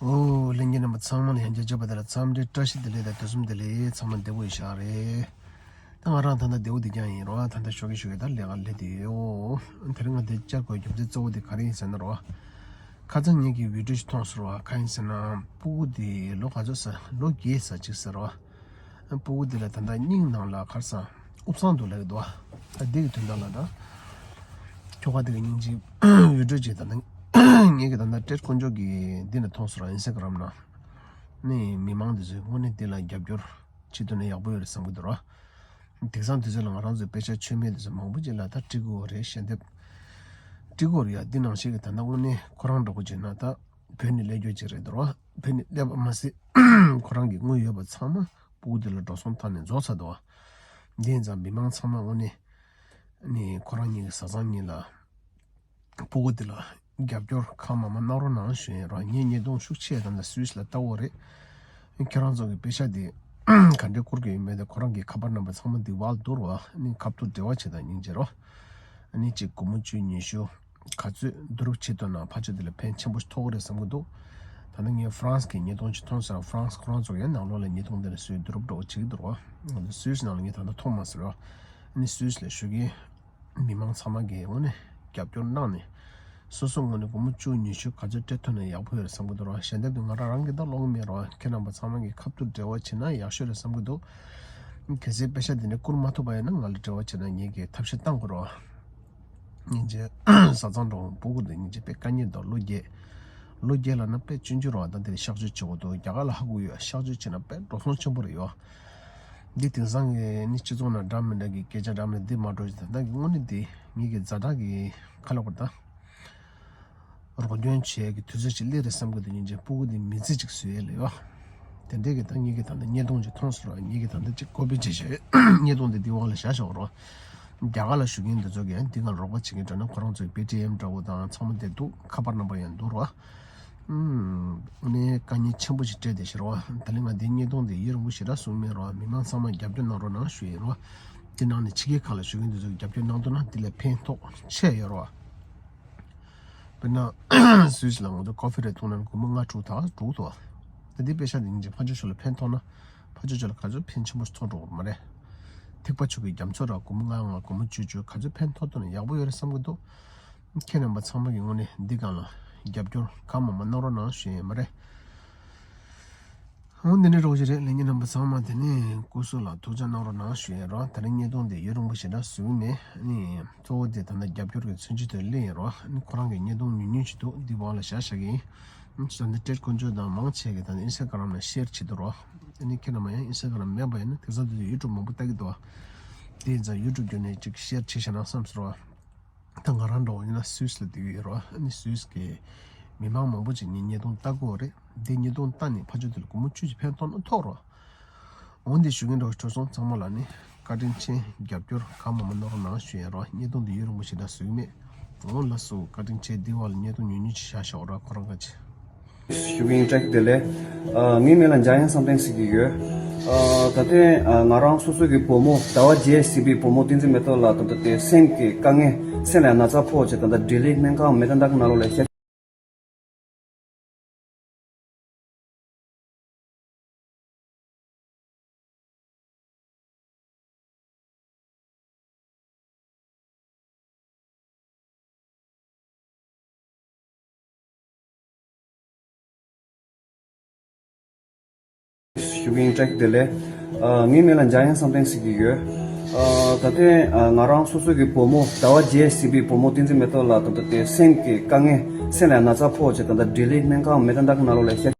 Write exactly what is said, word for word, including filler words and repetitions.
ཨོ། ལྷན་རྒྱས་རྣམ་པ་ཚང་མ་ལ་ཡང་བསྐྱར་མཇལ་བ་དེ་ལ་འཚམས་འདྲི་བཀྲ་ཤིས་བདེ་ལེགས་དང་དུས་གསུམ་བདེ་ལེགས། ཚང་མ་བདེ་པོ་ཡིན་ཤག་རེད། ད་ང་རང་ད་ལྟ་བདེ་པོ་བདེ་རྐྱང་ཡིན་རོགས། ད་ལྟ་ཞོགས་ཀས་ཞོགས་ཀས་ད་ལས་ཀ་སླེབས་བསྡད་ཡོད། དེ་རིང་ང་འདིར་བཅར་དགོས་རྒྱུ་མཚན་གཙོ་བོ་དེ་ག་རེ་ཡིན་ཟེར་ན་རོགས། ཁ་སང་ངེད་ཀྱི་བི་ཌིའོ་ཞིག་མཐོང་སོང་རོགས། ག་ཡིན་ཟེར་ན་སྤུ་གུ་དེ་ལོ་ག་ཚོད་ཟེར། ལོ་བརྒྱད་ཙམ་ཅིག་ཟེར་རོགས། སྤུ་གུ་དེ་ལ་ད་ལྟ་སྙིང་ནང་ལ་ག་རེ་ཟེར། དབུགས་གཙང་འདུག་ལབ་ཀྱི་འདུག་ཨ། ད་འདི་གི་དོན་དག་ལ་ད་ཁྱོ་ག་དེ་གི་སྙིང་རྗེ་བི་ཌིའོ་ཅིག་ད་ལྟ་ངེད་ཀྱི་ད་ལྟ་ཏྲེ་དཀོན་མཆོག་གི་འདི་ནས་མཐོང་སོང་ར། ཨིན་སི་ཊ་གྷ་རམ་ནང་ནས་མི་མང་དེ་ཚོས་དངོས་གནས་འདི་ལ་རྒྱབ་སྐྱོར་བྱེད་ཐུབ་ན་ཡག་པོ་ཡོད་རེད་བསམ་གྱི་འདུག་ར། དེང་སང་དུས་ཚོད་ལ་ང་རང་ཚོའི་དཔེ་ཆ་མཆོད་མེ་དེ་ཚོ་མང་པོ་ཅིག་ལ་ད་སྤྲད་དགོས་རེད། ཞལ་འདེབས་སྤྲད་དགོས་རེད་ཡ། འདི་ནང་བཞིན་གྱི་ད་ལྟ་དངོས་གནས་ཁོ་རང་འདྲ་པོ་བྱས་ན་ད་བོད་ནས་སླེབས་རྒྱུ་ཅིག་རེད་འདུག་ར། བོད་ནས་སླེབས་པ་མ་ཟད་ཁོ་རང་གི་དངུལ་ཡོད་པ་ཚང་མ་སྤུ་གུ་དེ་ལ་འགྲོ་སོང་བཏང་ནས་རྫོགས་ཚར་འདུག་བ། འདི་ཡིན་ཙང་མི་མང་ཚང་མ་དངོས་གནས་ནི་ཁོ་རང་གཉིས་ཀྱི་བཟའ་ཚང་གཉིས་ལ་སྤུ་གུ་དེ་ལ་རྒྱབ་སྐྱོར་གང་མང་མང་གནང་རོགས་གནང་ཞུ་ཡིན་རོགས། ངས་བརྙན་ཐུང་ཤུགས་ཆེ་དང་ད་སུད་སི་ལ་ལྟ་བོ་རེད། ཁྱེད་རང་ཚོ་གི་དཔེ་ཆ་དེ་ག་འདྲས་བསྐུར་གྱི་ཡོད་མེད་དེ་ཁོ་རང་གི་ཁ་པར་རྣམ་པ་ཚང་མ་འདི་བར་དུ་རོགས། ནི་ཁ་ཐུག་འབྲེལ་བ་བྱེད་དང་སྙིང་རྗེ་རོགས། ནི་གཅིག་སྒོར་མོ་བཅུ་ཉི་ཤུ་ག་ཚོད་བསྡུ་རུབ་བྱེད་ཐུབ་ན་ཕར་ཕྱོགས་དེ་ལ་ཕན་ཆེན་པོ་ཞིག་ཐོགས་ཀྱི་རེད་བསམ་གྱི་འདུག་ད་ནི་ངས་ཧྥ་རན་སི་གི་བརྙན་ཐུང་ཅིག་མཐོང་སོང་། ཧྥ་རན་སི་ཁོ་རང་ཚོ་ཡང་ནང་ལོགས་ལ་བརྙན་ཐུང་དེ་ལ་སུས་བསྡུ་རུབ་འདྲ་བོ་བྱེད་ཀྱི་འདུག་རོགས། སུད་སི་ནང་ལ་ངས་ད་ལྟ་མཐོང་མ་སོང་རོགས། ནི་སུད་སི་ལ་བཞུགས་མཁན་མི་མང་ཚང་མ་གིས་དངོས་གནས་རྒྱབ་སྐྱོར་གནང་ནས་སོ་སོ་ངོས་ནས་སྒོར་མོ་བཅུ་ཉི་ཤུ་ག་ཚོད་སྤྲད་ཐུབ་ན་ཡག་པོ་ཡོད་རེད་བསམ་གྱི་འདུག་རོགས། ཞལ་འདེབས་དེ་ང་རང་རང་གིས་ད་ཀློག་གི་མེད་རོགས། ཁྱེད་རྣམ་པ་ཚང་མ་གིས་ཁ་ཐུག་འབྲེལ་བ་བྱེད་ན་ཡག་ཤོས་རེད་བསམ་གྱི་འདུག་གལ་སྲིད་དཔེ་ཆ་འདི་ནས་བསྐུར་མ་ཐུབ་པ་ཡིན་ན་ང་ལ་འབྲེལ་བ་བྱེད་ན་ངེད་ཀྱིས་ཐབས་ཤེས་བཏང་དགོས་རོགས། སྙིང་རྗེ། བཟའ་ཚང་འགྲོ་སྤུ་གུ་འདི་སྙིང་རྗེ་དཔེ་དཀའ་ངལ་འདུག་ལོ་བརྒྱད། ལོ་བརྒྱད་ལབ་ན་དཔེ་ཆུང་ཆུང་རེད་བ། ད་འདིར་གཤག་བཅོས་བྱེད་དགོས་འདུག་རྒྱ་གར་ལ་ཧ་གོ་ཡོད། གཤག་བཅོས་བྱས་ན་དཔེ་འགྲོ་སོང་ཆེན་པོ་རེད་ཡོད། འདི་དེང་སང་གི་ནི་སྤྱི་ཚོགས་ནང་འདྲ་མི་འདྲ་གི་སྐད་ཆ་འདྲ་མི་འདྲ་འདི་མ་འགྲོ་ཅིག་ད་ལྟ་གི་དངོས་གནས་འདི་ངེད་ཀྱི་ཛ་དྲག་གི་ཁ་ལོ་བར་ད་རོགས་སྐྱོན་བྱེད་ཀྱི་དུས་ཚོད་ཅིག་སླེབས་རེད་བསམ་གི་འདུག་སྙིང་རྗེ་སྤུ་གུ་འདི་མི་ཚེ་ཅིག་བཟོས་ཡས་ལ་ཡོད། དེ་འདྲས་ཀྱི་ད་ངེད་ཀྱི་ད་ལྟ་བརྙན་ཐུང་ཅིག་མཐོང་སོང་ར། ངེད་ཀྱི་ད་ལྟ་ཅིག་ཀོ་པི་བྱས་བྱས་བརྙན་ཐུང་འདི་འདི་འོག་ལ་བཞག་ཤོག་རོགས། རྒྱ་གར་ལ་བཞུགས་མཁན་འདི་ཚོ་གིས་འདི་ང་རོགས་པ་བྱེད་མཁན་འདྲ་ན་ཁོ་རང་ཚོའི་པེ་ཊི་ཨེམ་འདྲ་བོ་དང་ཚང་མ་དེ་འདུག་ཁ་པར་རྣམ་པ་ཡང་འདུག་རོགས། ཨུམ། ནས་དཀའ་ངལ་ཆེན་པོ་ཞིག་འཕྲད་བསྡད་ཤག་རོགས། ད་ལན་ང་འདི་བརྙན་ཐུང་འདི་ཡུན་རིང་པོ་ཞེ་དྲག་བཟོ་གི་མེད་རོགས། མི་མང་ཚང་མ་རྒྱབ་སྐྱོར་གནང་རོགས་གནང་ཞུ་ཡིན་རོགས། འདི་ནང་ནས་ཕྱི་རྒྱལ་ཁག་ལ་བཞུགས་མཁན་འདི་ཚོ་གིས་རྒྱབ་སྐྱོར་གནང་ཐུབ་ན་འདི་ལས་ཕན་ཐོགས་ཆེ་ཡོད་རོགས། དཔེར་ན་སུད་སི་ལ་ང་ཚོ་ཀོ་ཧྥི་རེ་འཐུང་ན་སྒོར་མོ་ལྔ་དྲུག་དང་དྲུག་ཏུ། ད་འདི་དཔེ་ཆ་འདི་སྙིང་རྗེ་ཕར་ཕྱོགས་ཕྱོགས་ལ་ཕན་ཐོགས་ན་ཕར་ཕྱོགས་ཕྱོགས་ལ་ག་ཚོད་ཕན་ཆེན་པོ་ཐོགས་འགྲོ་གི་མ་རེད། ཐིགས་པ་ཆུ་གི་རྒྱ་མཚོ་ར་སྒོར་མོ་ལྔ་ལྔ་སྒོར་མོ་བཅུ་བཅུ་ག་ཚོད་ཕན་ཐོགས་ཐུབ་ན་ཡག་པོ་ཡོད་རེད་བསམ་གི་འདུག་ཁྱེད་རྣམ་པ་ཚང་མ་གི་ངོས་ནས་འདི་སྒང་ལ་རྒྱབ་སྐྱོར་གང་མང་མང་གནང་རོགས་གནང་ཞུ་ཡས་མ་རེད། འོ་འདི་འདྲ་རོགས་ཞིག་རེད། ལྷན་རྒྱས་རྣམ་པ་ཚང་མ་དེ་ནས་སྐུ་གཟུགས་ལ་ཐུགས་ཅག་གནང་རོགས་གནང་ཞུ་ཡས་རོགས། ད་རིང་བརྙན་ཐུང་འདི་ཡུན་རིང་པོ་ཞེ་དྲག་བཟོ་གི་མེད། ཨ་ནི་གཙོ་བོ་དེ་ད་ལྟ་རྒྱབ་སྐྱོར་གྱི་མཚོན་བྱེད་དུ་སླེབས་ཡིན་རོགས། ཨ་ནི་ཁོ་རང་གི་བརྙན་ཐུང་ཉུང་ཉུང་ཞིག་འདུག་འདི་བར་ལ་བཞག་བཞག་གི་ཡིན། ད་ལྟ་ཏྲེ་དཀོན་མཆོག་དང་མང་ཆེ་གིས་ད་ལྟ་ཨིན་སི་ཊ་གྷ་རམ་ལ་ཤེར་བྱེད་འདུག་རོགས། ཨ་ནི་ཁྱེད་རྣམ་པ་ཡང་ཨིན་སི་ཊ་གྷ་རམ་མེད་པ་ཡིན་ན་དེང་སང་དུས་ཚོད་ཡུ་ཊུབ་མང་པོ་ལྟ་གི་འདུག་དེ་ཡིན་ཙང་ཡུ་ཊུབ་བརྒྱུད་ནས་ཅིག་ཤེར་བྱེད་ཤེར་ན་བསམ་སོང་རོགས། ད་ང་རང་འདྲ་བོ་ཡིན་ན་སུད་སི་ལ་བསྡད་ཀྱི་ཡོད་རོགས། ཨ་ནི་སུད་སི་གི་མི་མང་མང་པོ་ཅིག་ངའི་བརྙན་ཐུང་ལྟ་གི་ཡོད་རེད། འདི་བརྙན་ཐུང་ལྟ་ནས་ཕར་ཕྱོགས་དེ་ལ་སྒོར་མོ་བཅུ་ཅིག་ཕན་ཐོགས་ན་ཐོགས་རོགས། འོ་འདི་ཞུ་མཁན་འདྲ་བོ་གྲོལ་སོང་། ཚང་མ་ལ་ནི་བཀའ་དྲིན་ཆེ། རྒྱབ་སྐྱོར་གང་མང་མང་གནང་རོགས་གནང་ཞུ་ཡས་རོགས། བརྙན་ཐུང་འདི་ཡུན་རིང་པོ་ཞེ་དྲག་བཟོ་གི་མེད། འོ་ལགས་སོ། བཀའ་དྲིན་ཆེ། འདི་བར་ལ་བརྙན་ཐུང་ཉུང་ཉུང་ཅིག་བཞག་ཤོག་རོགས། ཁོ་རང་ཁ་ཆེ། ཞུ་གི་ཡིན། བཀྲ་ཤིས་བདེ་ལེགས། ཨ། ངའི་མིང་ལ་འཇམ་དབྱངས་བསམ་གཏན་ཟེར་གྱི་ཡོད། ཨ། ད་ལྟའི་ཨ་ང་རང་སོ་སོ་གི་བུ་མོ་ཟླ་བ་བརྒྱད་ཟེར་བའི་བུ་མོ་བསྟན་འཛིན་མེ་ཏོག་ལགས་ད་ལྟ་དེ་སེམས་ཀྱི་དཀའ་ངལ་སེམས་ལ་ན་ཚ་ཕོག་བྱས་ད་ལྟ་ལྡི་ལི་སྨན་ཁང་མེ་ད་དྷ་གི་ནང་ལོགས་ལ་བཤད། ཞུ་གི་ཡིན། བཀྲ་ཤིས་བདེ་ལེགས། ཨ། ངའི་མིང་ལ་འཇམ་དབྱངས་བསམ་གཏན་ཟེར་གྱི་ཡོད། ཨ། ད་ལྟའི་ཨ་ང་རང་སོ་སོ་གི་བུ་མོ་ཟླ་བ་བརྒྱད་ཟེར་བའི་བུ་མོ་བསྟན་འཛིན་མེ་ཏོག་ལགས་ད་ལྟ་དེ་སེམས་ཀྱི་དཀའ་ངལ་སེམས་ལ་ན་ཚ་ཕོག་བྱས་ད་ལྟ་ལྡི་ལི་སྨན་ཁང་མེ་ད་དྷ་གི་ནང་ལོགས་ལ་བཤད།